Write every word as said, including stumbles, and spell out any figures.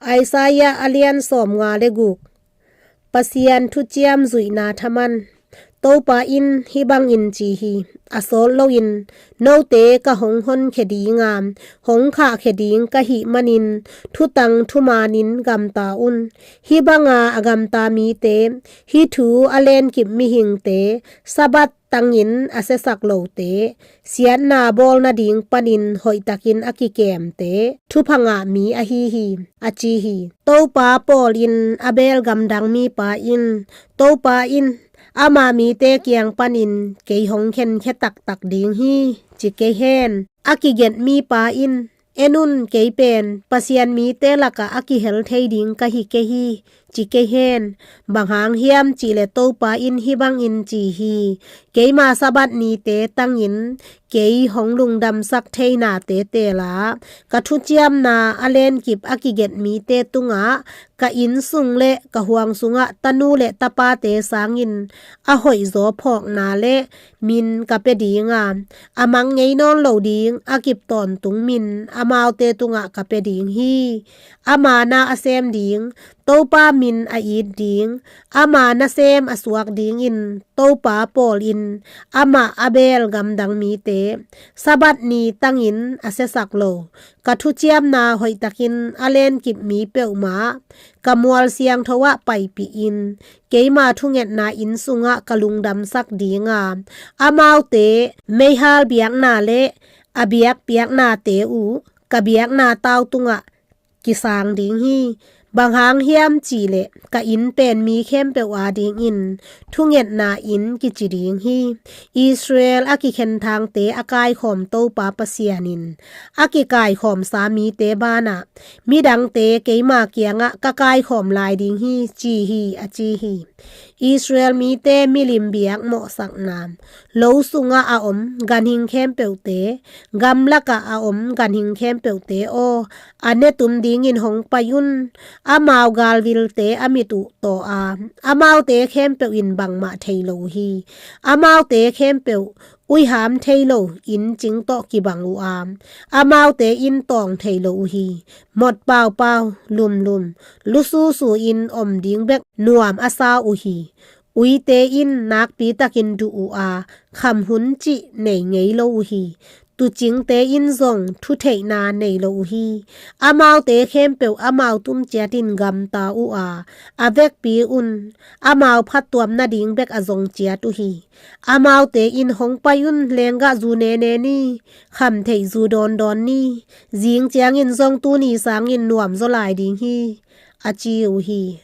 Isaiah a lian sawmnga le guk. Pasian thuciam zuihna thaman. Topa in hih bangin ci hi: A sawt loin note ka hong honkhia dinga, hong khahkhia ding ka hih manin thutang thumanin gamta un. Hih banga a gamta mite, hih thu a lenkip mihingte, Sabbath tangin a siasak lote, siatna bawl nading panin hoihtakin a kikemte, thupha ngah mi ahi hi, a ci hi. Topa pawlin a belgam dang mipa in, Topa in ama mite kiang panin kei hong khenkhia taktak ding hi, ci kei hen. A kigen mipa in, en un, kei pen Pasian mite lakah a kihel thei ding ka hi kei hi, ci kei hen. Bang hang hiam cihleh Topa in hih bangin ci hi: Keima Sabbath nite tangin kei hong lungdamsak thei nate teel a, ka thuciamna a lenkip a kigen mite tungah ka inn sung le ka huang sungah tanu le tapate sangin a hoihzaw phawkna le min ka pia dinga, a mang ngei nawn lo ding a kip tawntung min amaute tungah ka pia ding hi. Ama na a sem ding, Topa min a it ding, ama nasem a suak dingin Topa pawlin amah a belgam dang mite, Sabbath ni tangin a siasak lo, ka thuciamna hoihtakin a lenkip mi peuhmah ka mual siangtho ah paipihin, keima thungetna inn sungah ka lungdamsak dinga, amaute meihal biakna le a biakpiaknate uh ka biakna tau tungah kisang ding hi. Bang hang hiam cihleh ka inn pen mi khempeuh adingin thungetna inn kici ding hi. Israel a kikhenthangte a kaikhawm Topa Pasian in a kikaikhawmsa mite banah, midangte keima kiangah ka kaikhawm lai ding hi, ci hi, a ci hi. Israel mite milim biak mawhsakna, lo sungah a om ganhing khempeuhte, gamlakah a om ganhing khempeuhte aw, a netum dingin hong pai un. Amau galvilte a mit uh taw a, amaute khempeuh in bangmah thei lo uh hi. Amaute khempeuh uiham thei lo inncing tawh kibang uh a, amaute in tawng thei lo uh hi. Mot paupau, lumlum, lususu in om ding bek nuam a sa uh hi. Uite in nakpitakin duh uh a, kham hun cih nei ngei lo uh hi. Tuucingte in zong thutheihna nei lo uh hi. Amaute khempeuh amau tum ciatin gamta uh a, a vekpi un. Amau phattuam nading bek a zong ciat uh hi. Amaute in hong pai un, lenggah zu nene ni, kham theih zu dawndawn ni. Zing ciangin zong tuni sangin nuamzaw lai ding hi, a ci uh hi.